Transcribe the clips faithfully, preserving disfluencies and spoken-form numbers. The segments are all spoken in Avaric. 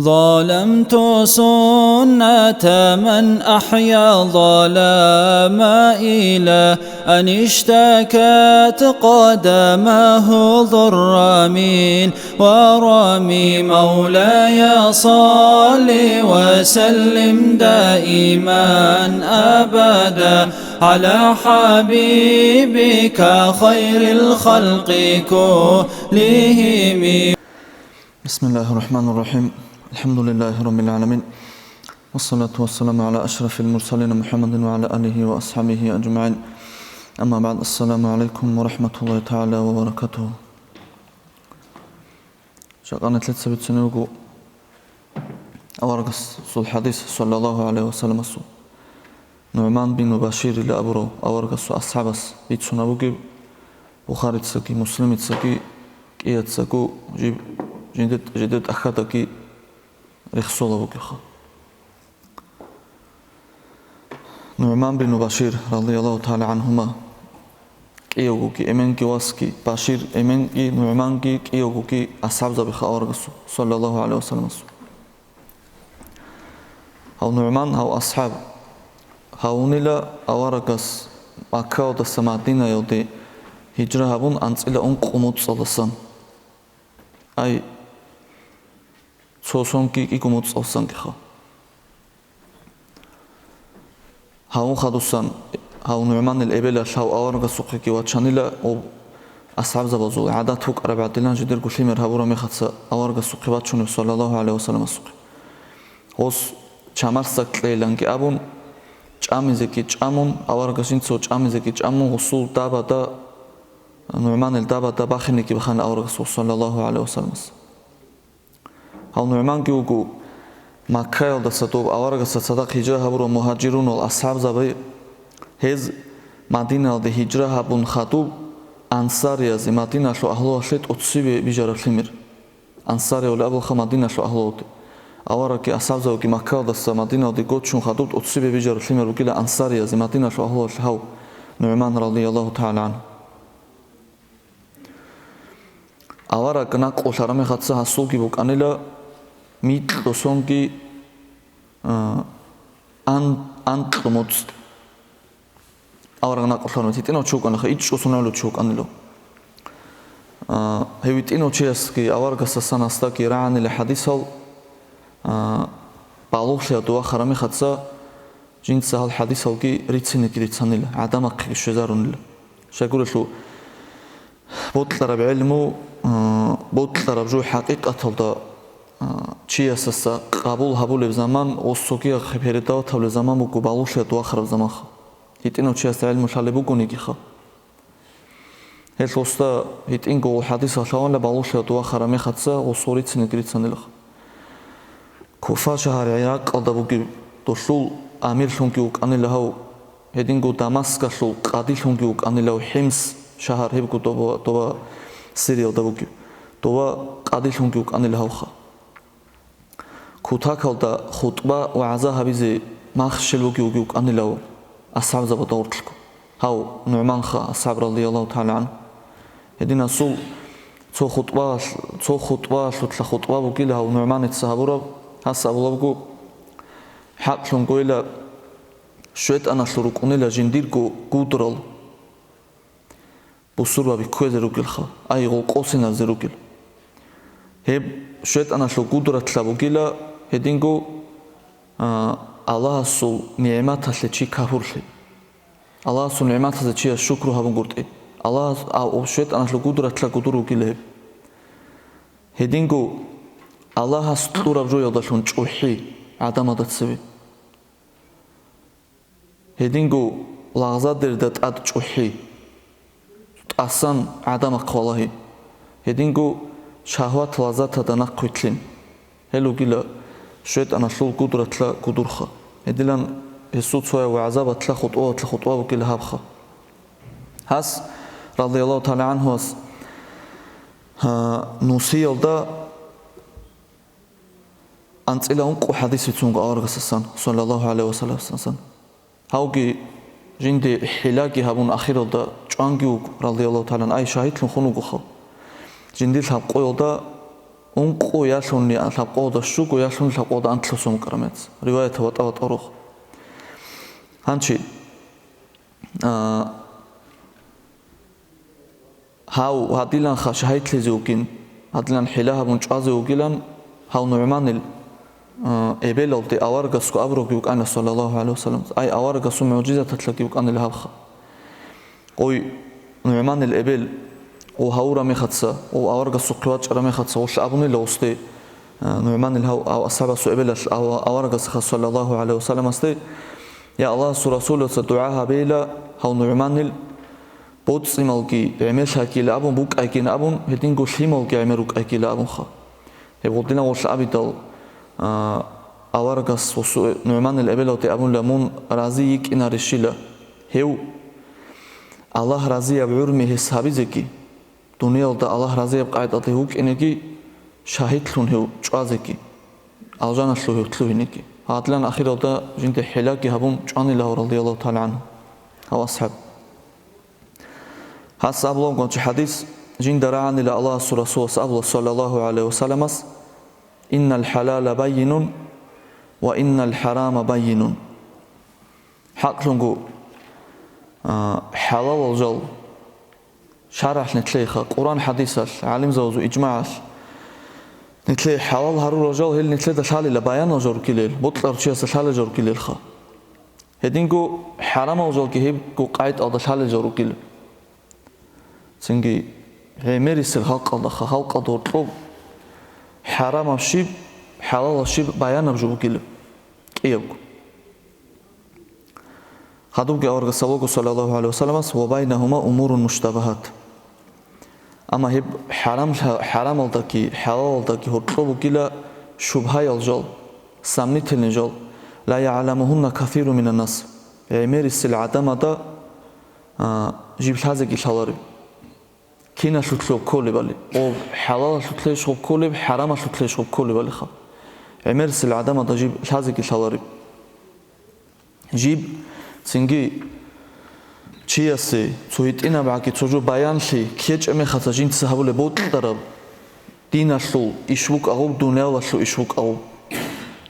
ظلمت سنة من أحيا الظلام إلى أن اشتكت قدماه ضر من ورم. مولاي صل وسلم دائما أبدا على حبيبك خير الخلق كلهم. بسم الله الرحمن الرحيم. الحمد لله رب العالمين. والصلاة والسلام على أشرف المرسلين محمد وعلى آله وأصحابه أجمعين. أما بعد، السلام عليكم ورحمة الله تعالى وبركاته. Жакъа нилъеца бицунеб буго аварагасул хадис, саллаллагьу гӀалайгьи ва салламасул. НугӀман бин Баширила абурав аварагасул асхӀабас бицунеб бугеб, Бухарицаги, Муслимицаги, кӀияцаго жиб-, жидер, жидер тӀахьаздаги рехсола бугеха. НугӀман бин Башир, радияллагьу тагӀала гӀанхума, кӀиявгоги, эменги васги, Башир, эменги, НугӀманги, кӀиявгоги асхӀабзабиха аварагасул, саллаллагьу гӀалайгьи ва салламасул. Гьав НугӀман, гьав асхӀаб гьавунила аварагас Маккаялдаса Мадинаялде гьижра гьабун анцӀила ункъо моцӀалдасан. Ай, цо сонги кӀиго моцӀалдасангиха. Гьавун хадусан, гьав НугӀманил эбелалъ гьав аварагасухъеги вачанила, ва асхӀабзабазул гӀадат букӀараб гӀадилан жидерго лъимер гьабураб мехаца аварагасухъе вачунев, саллаллагьу гӀалайгьи ва салламасухъе. Гъос чамасдак кьейиланги абун, чӀамизеги чӀамун, аварагас жинцаго чӀамизеги чӀамун, гъосул дабада, НугӀманил дабада бахинеги бахана аварагас, саллаллагьу гӀалайгьи ва салламас. Гьав НугӀманги вуго Маккаялдаса доб аварагасда цадахъ гьижра гьабурал мугьажирунал асхӀабзаби, гьез Мадинаялде гьижра гьабун хадуб, ансариязе, Мадиналъул агьлуялъе тӀоцебе бижараб лъимер. Ансариявли абулха Мадиналъул агьлуялде. Аварагги асхӀабзабиги Маккаялдаса Мадинаялде гочун хадуб тӀоцебе бижараб лъимер бугила ансариязе, Мадиналъул агьлуялъе гьав НугӀман, радияллагьу тагӀала гӀанху. Авараг накъулъараб мехаца гьасулги букӀанила микьго сонги, а, ан-, анкьго моцӀ. Авараг накъулъараб мехалъ гьитӀинав чи вукӀанаха, ичӀго соналъул чи вукӀанила. А, гьев гьитӀинав чиясги аварагасдасан гьасдаги рагӀанила хадисал, а, балугълъиялде вахараб мехаца, жинца гьал хадисалги рицинеги рицанила, гӀадамахъеги щвезарунила. Щайгурелъул бокьараб гӀелму, а, бокьараб жо хӀакъикъаталда, а, чиясаса къабул гьабулеб заман ва цогияб передавать гьабулеб заман буго балугълъиялде вахараб заманха. ГьитӀинав чиясда гӀелму лъалеб бугонигиха. Гьелъ гъосда гьитӀинго гъол хадисалъ гьаванила балугълъиялде вахараб мехаца гъосул рицинеги рицанилаха. Куфа шагьар ГӀиракъалда бугеб, долъул амирлъунги вукӀанила гьав, гьединго Дамаскалъул къадилъунги вукӀанила гьав, ХӀимс шагьар гьебго доба, доба Сириялда бугеб, доба къадилъунги вукӀанила гьавха. Кутакалда хутӀба, вагӀза гьабизе махщел бугев вукӀанилав асхӀабзабазда гъорлъго. Гьав НугӀманха асхӀаб, радияллагьу тагӀала гӀанху. Гьединасул цо хутӀбаялъ-, цо хутӀбаялъулъа хутӀба бугила гьав НугӀманица гьабураб, гьас абулабго: «ХӀакълъун гойила, щайтӀаналъул рукӀунила жиндирго гудрал». Бусурбаби кквезе ругелха, ай, гъолкъосиназе ругел. Гьеб шайтӀаналъул гудратлъа бугила гьединго, а, Аллагьасул нигӀматалъе чи капурлъи. Аллагьасул нигӀматазе чияс шукру гьабунгуртӀи. Аллагьас, а, шайтӀаналъул гудратлъа гудур ругила гьеб. Гьединго Аллагьас кьураб жоялдалъун чӀухӀи гӀадамалда цеве. Гьединго лагъзадерда тӀад чӀухӀи, тӀасан гӀадамахъ валагьи. Гьединго шагьват-лаззатада нахъвилълъин. Гьел ругила шайтӀаналъул гудратлъа гудурха. Гьединан гьесул цояв вагӀзабалъа хутӀбабалъа хутӀба бугила гьабха. Гьас, радияллагьу тагӀала гӀанхуас, а, нусиялда анцӀила ункъо хадис бицунго аварагасасан, саллаллагьу гӀалайгьи ва салламасан. Гьавги жинде хӀилаги гьабун, ахиралда чӀванги вуго, радияллагьу тагӀала гӀанху, ай, шагьидлъун хун вугоха. Жиндир лъабкъоялда Ункъо ялъуни лъабкъода щуго, ялъуни лъабкъода анлъго сон вукӀараб мехалъ. Риваятаб батӀа-батӀа руго. Гьанчи, а, гьав гьадиланха шагьидлъизе вугин, гьадилан хӀила гьабун чӀвазе вугилан, гьав НугӀманил, а, эбелалде аварагасго абураги вукӀана, саллаллагьу гӀалайгьи вассалам. Ай аварагасул мугӀжизаталъаги вукӀанила гьабха. Гъой НугӀманил эбел гъов гьавураб мехаца, гъов аварагасухъе вачӀараб мехаца, гъолъ абунила гъосде, а, НугӀманил гьав, гьав асхӀабасул эбелалъ ав-, аварагасха, саллаллагьу гӀалайгьи вассаламасде: «Я Аллагьасул Расулаца дугӀа гьабейила гьав НугӀманил, боцӀцӀималги гӀемер лъайгила абун, букӀайгин абун, гьединго лъималги гӀемер рукӀайгила абунха». Гьеб гъудинаб гъолъ абидал, а, аварагас гъосу-, НугӀманил эбелалде абунила: «Мун рази йикӀинарищила гьев, Аллагь разияб гӀурми гьес гьабизеги, дуниялда Аллагь разияб къагӀидаде вукӀинеги, шагьидлъун гьев чӀвазеги, алжаналъув гьев лъугьинеги». Гьадилан ахиралда жинде хӀилаги гьабун чӀванила гьав, радияллагьу тагӀала гӀангьу, гьав асхӀаб. Гьас абулеб гьанчи хӀадис, жинда рагӀанила Аллагьасул Расулас абула, саллаллагьу гӀалайгьи вассаламас: «Иннал хӀалала баййинун ва иннал хӀарама баййинун». ХӀакълъунго, а, хӀалалал жал шаргӀалъ нилъееха, Къуран-хӀадисалъ, гӀалимзабазул ижмагӀалъ, нилъее хӀалал гьарурал жал гьел нилъеда лъалила баянал жал рукӀилел, бокьарав чиясда лъалел жал рукӀилелха. Гьединго хӀарамал жалги гьебго къагӀидаялда лъалел жал ругел. Цинги гӀемерисел халкъалдаха, халкъалда гьоркьоб хӀарамаб щиб, хӀалалаб щиб баянаб жо бугилеб кӀиябго. Гьадубги аварагас абуго, саллаллагьу гӀалайгьи вассаламас: «Ва байнагьума умурун муштабагьат». Амма гьеб хӀарам-, хӀарамалдаги хӀалалалдаги гьоркьоб бугила шубгьаял жал, сомнительный жал, «ла ягӀламугьунна касирун минаннас», гӀемерисел гӀадамазда, а, жиб лъазеги лъалареб. Киналъулъ гьеб кколебали, гьеб хӀалалалъулъейищ гьеб кколеб, хӀарамалъулъейищ гьеб кколебалиха. ГӀемерисел гӀадамазда жиб лъазеги лъалареб. Жиб цинги чиясе цо гьитӀинабгӀаги цо жо баянлъи ккечӀеб мехалъа жинца гьабулеб бокьараб, диналъул иш букӀа гьеб, дуниялалъул иш букӀа гьеб.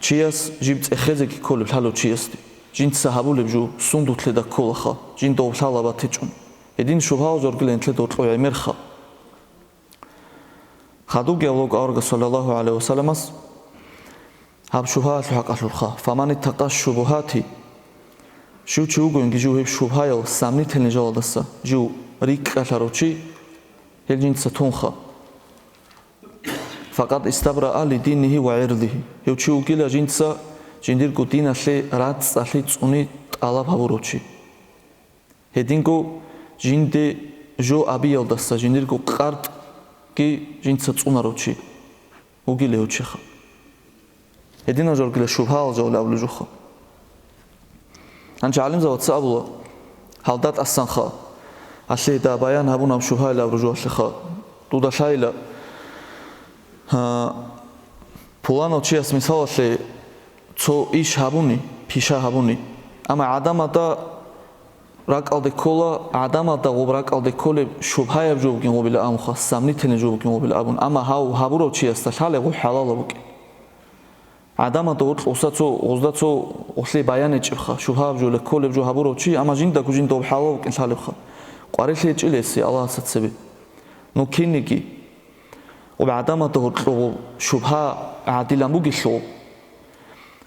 Чияс жиб цӀехезеги кколеб лъалев чиясде. Жинца гьабулеб жо сундулъеда кколаха, жинда гьеб лъала батичӀун. Гьедин шубгьал жо ругила нилъеда гьоркьоб гӀемерха. Хадубги абулеб аварагас, саллаллагьу гӀалайгьи вассаламас, гьаб шубгьаялъул хӀакъалъулъха: «Фаман иттакъа шубугьати», щив чи вугониги жив гьеб шубгьаял, сомнительный жалаздаса жив рикӀкӀалъарав чи, гьел жинца тунха. «Факъад истабраа ли динигьи ва гӀирдигьи», гьев чи вугила жинца жиндирго диналъе, рацӀцӀалъе цӀуни тӀалаб гьабурав чи. Гьединго жинде жо абиялдаса жиндирго къартӀги жинца цӀунарав чи вугила гьев чиха. Гьединал жо ругила шубгьал жаваб абулеб жоха. Гьанже гӀалимзабаца абула, гьалда тӀасанха, гьалъе гьеда баян гьабунаб шубгьаялъ абураб жоялъеха, дуда лъайила, гьа, пуланав чияс мисалалъе цо иш гьабуни, пиша гьабуни. Амма гӀадамазда ракӀалде ккола, гӀадамазда гъоб ракӀалде кколеб шубгьаяб жо бугин гъобила абунха, сомнительный жо бугин гъобила абун. Амма гьав гьабурав чиясда лъалеб гъоб хӀалалаб букӀин. ГӀадамазда гьоркьоса цо, гъозда цо гъолъие баян гьечӀебха, шубгьаяб жо, кколеб жо гьабурав чи, амма жиндаго жинда гъоб хӀалалаб букӀин лъалебха. Къварилъи гьечӀила гьесие Аллагьасда цебе. Ну кинниги. Гъоб гӀадамазда гьоркьоб шубгьа гӀадилан бугелъул,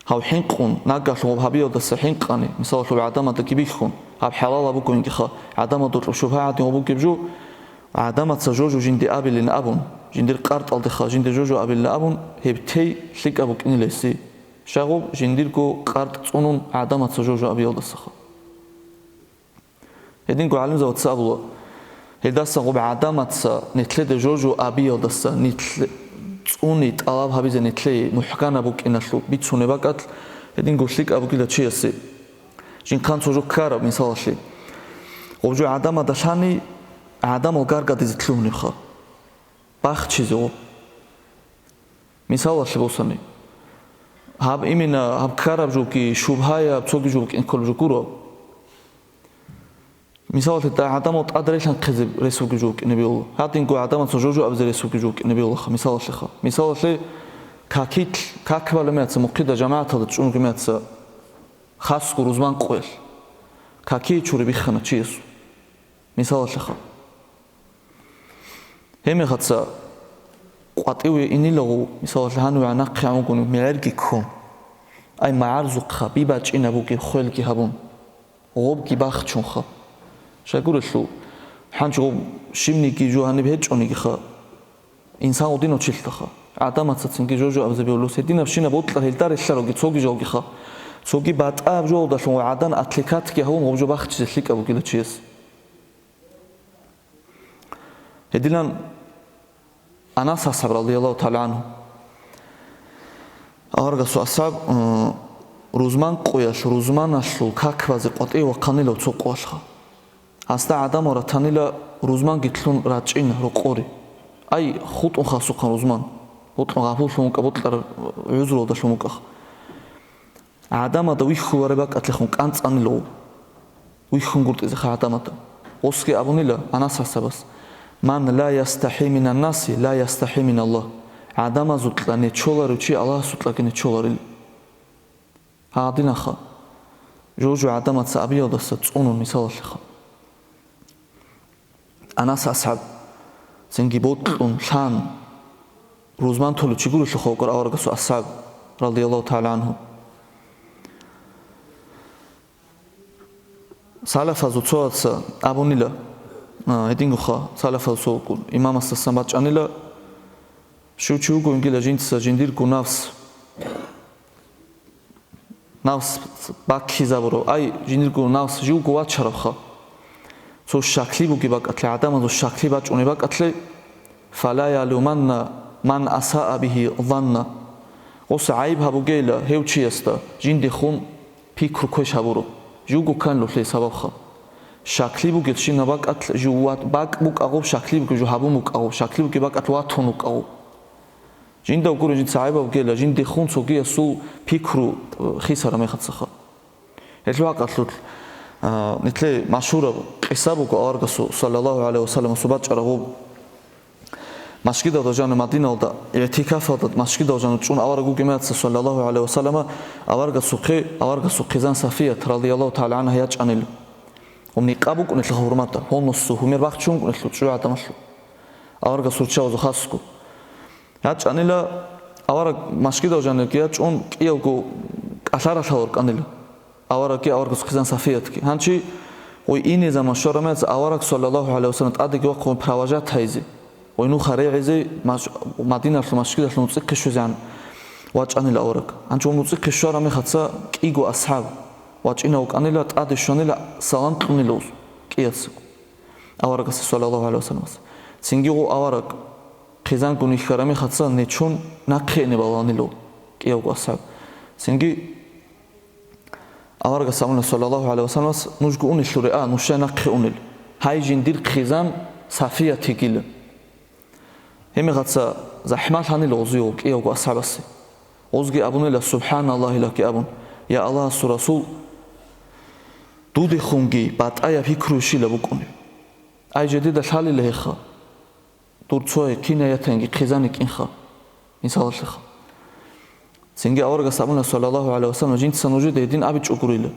гьав хӀинкъун, нагагьлъун гьабиялдаса хӀинкъани, мисалалъ, гӀадамаздаги бихьун, гьаб хӀалалаб бугониги ха, гӀадамазда гьоркьоб шубгьа гӀадин гьаб бугеб жо, гӀадамаца жо-жо жинде абилин абун, жиндир къартӀалдеха жинде жо-жо абилин абун, гьеб тей лъикӀаб букӀинила гьесие. Щай гъоб жиндирго къартӀ цӀунун гӀадамаца жо-жо абиялдасаха. Гьединго гӀалимзабаца абула, гьелдаса гъоб гӀадамаца нилъеда жо-жо абиялдаса нилъ цӀуни тӀалаб гьабизе нилъее мухӀканаб букӀиналъул бицунеб бакӀалъ, гьединго лъикӀаб бугила чиясе. Жинхъан цо жо ккараб, мисалалъе, гъоб жо гӀадамазда лъани, гӀадамал гаргадизе лъугьунебха. Бахчизе гъоб. Мисалалъе босани, гьаб имина, гьаб ккараб жоги шубгьаяб цоги жо букӀин кколеб жо гуро. Мисалалъе, тӀа-, гӀадамал тӀадрелъанхъизе рес бугеб жо букӀине бегьула. Гьадинго гӀадамаца жо-жо абизе рес бугеб жо букӀине бегьулаха. Мисалалъеха. Мисалалъе, какил, как баламеца мухъида жамагӀаталда чӀунги меца хасго рузман къоялъ. Какие чури биххана чиясул. Мисалалъеха. Гьемехаца къватӀиве инилаго, мисалалъе, гьаниве нахъе гӀунгун мегӀерги ккун. Ай, магӀарзухъа, би бачӀина бугеб хвелги гьабун. Гъобги бахчунха. Щайгурелъул, гьанчи гъоб щибниги жо гьаниб гьечӀонигиха, инсан гъодинав чилъаха. ГӀадамаца цинги жо-жо абизе бегьулес гьединабщинаб бокьарал гьелда релълъароги цоги жалгиха. Цоги батӀаяб жоялдалъун ва гӀадан атликатги гьавун гъоб жо бахчизе лъикӀаб бугила чияс. Гьединан Анас асхӀаб, радияллагьу тагӀала гӀангьу. Аварагасул асхӀаб, э, рузман къоялъ, рузманалъул как базе къватӀиве вахъанила цо къоялъха. Гьасда гӀадамал ратанила рузманги лъун рачӀин рокъоре. Ай, хутӀун хасухъан рузман. Бокьун гъапуллъун вукӀа, бокьараб гӀузралдалъун вукӀаха. ГӀадамазда вихьулареб бакӀалъехун кӀанцӀанила гъов. ВихьунгутӀизеха гӀадамазда. Гъосги абунила Анас асхӀабас: «Ман ла ястахӀи минан наси, ла ястахӀи миналлагь». ГӀадамазукьа нечоларев чи Аллагьасукьаги нечоларила. Гьадинаха. Жо-жо гӀадамаца абиялдаса цӀунун мисалалъеха. Анас асхӀаб, цинги бокьун, лъан, рузман толев чи гурелъулха вукӀар аварагасул асхӀаб, радияллагьу тагӀала гӀангьу. Салафазул цояца абунила, а, гьедингоха, салафазул цо имамасдасан бачӀанила, щив чи вугонгила жинца жиндирго нафс, нафс баккизабурав, ай, жиндирго нафс живго вачаравха. Цо щаклъи бугеб бакӀалъе, гӀадамазул щаклъи бачӀунеб бакӀалъе, «Фала ялуманна ман асаа бигьи занна». Гъос гӀайиб гьабугейила гьев чиясда, жиндехун пикру квеш гьабуро, живго кканилулъе сабабха. Щаклъи бугелщинаб бакӀалъ жив ват-, бакӀ букӀагъуб, щаклъи бугеб жо гьабун букӀагъуб, щаклъи бугеб бакӀалъ ватун вукӀагъуб. Жинда гурин жинца гӀайиб гьабугейила, жиндехун цогиясул пикру, э, хисараб мехацаха. Гьелъул хӀакъалъулъ, а, нилъее машгьураб къиса буго аварагасул, саллаллагьу гӀалайгьи ва саллам, субачӀараб гъоб. Машгидалда жану Мадиналда, игӀтикафалда машгидалда жану чӀун авараг вугеб мехаца, саллаллагьу гӀалайгьи ва саллама, аварагасухъе, аварагасул хъизан Сафият, радияллагьу тагӀала гӀангьа, ячӀанила. Гьум никъаб букӀунелъул хӀурматда, гьонусу гьумер бахчун букӀунелъул чӀужугӀаданалъул. Аварагасул руччабазул хасго. ЯчӀанила авараг машгидал жанирги ячӀун кӀиявго кӀалъаралъа варкӀанила. Аварагги, аварагас хъизан Сафиятги. Гьанчи гъой ине заман щвараб мехаца авараг, саллаллагьу гӀалайгьи ва саллам, тӀадеги вахъун провожать гьайзе. Гъой нуха регӀизе маш-, Мадиналъул машгидалъун нуцӀихъе щвезегӀан вачӀанила авараг. Гьанчи гъой нуцӀихъе щвараб мехаца кӀиго асхӀаб вачӀинав вукӀанила, тӀаде щванила, салам кьунила кӀияцаго. Аварагасе, саллаллагьу гӀалайгьи ва салламас. Цинги гъов авараг хъизангун вихьараб мехаца нечон нахъе ине балагьанила кӀиявго асхӀаб. Цинги аварагас абуна, саллаллагьу гӀалайгьи ва салламас: «Нужго унелъуре а, нуж щай нахъе унел? Гьай жиндир хъизан Сафият йигила». Гьеб мехаца захӀмалъанила гъозие кӀиявго асхӀабасе. Гъозги абунила, субхӀаналлагьилаги абун: «Я Аллагьасул Расул, дудехунги батӀаяб пикру щила букӀунеб? Ай, жедеда лъалила гьеха, дур цое кинаятанги хъизан йикӀинха, мисалалъеха». Цинги аварагас абуна, саллаллагьу гӀалайгьи ва саллам: «Жинца нужеда гьедин абичӀо гурила.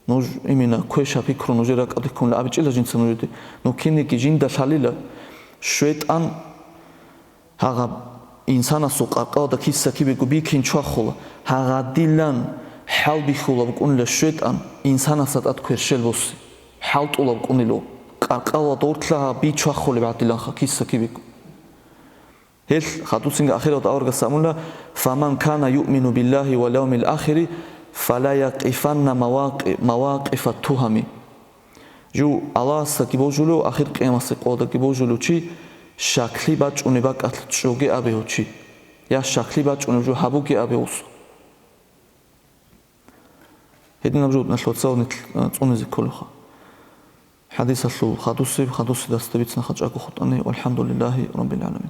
Нуж имина квеша пикру нужер ракӀалде ккунила абичӀила жинца нужеде. Ну кинеги жинда лъалила, щайтӀан гьагъаб инсанасул къаркъалда киса-кибего бикин чвахула, гьагъадилан хӀалбихьула букӀунила щайтӀан инсанасда тӀад кверщел босе, хӀалтӀула букӀунило, къаркъалда уртлъа гьаб би чвахулеб гӀадиланха киса-кибего». Гьелъ хадусинги ахиралда аварагас абуна: «Фаман кана юъмину биллагьи вал явмил ахири, фала якъифанна мавакъи-, мавакъифат тухами». Жив Аллагьасдаги божулев, ахир къиямасеб къоялдаги божулев чи, щаклъи бачӀунеб бакӀалъ чӀоге абе гьев чи, я щаклъи бачӀунеб жо гьабуге абе гъос. Гьединаб жо бутӀналъ вацал нилъ, а, цӀунизе кколеха. ХӀадисалъул хадусеб, хадусидасда бицна хачӀаго хутӀани, валхӀамдулиллагьи раббил гӀаламин.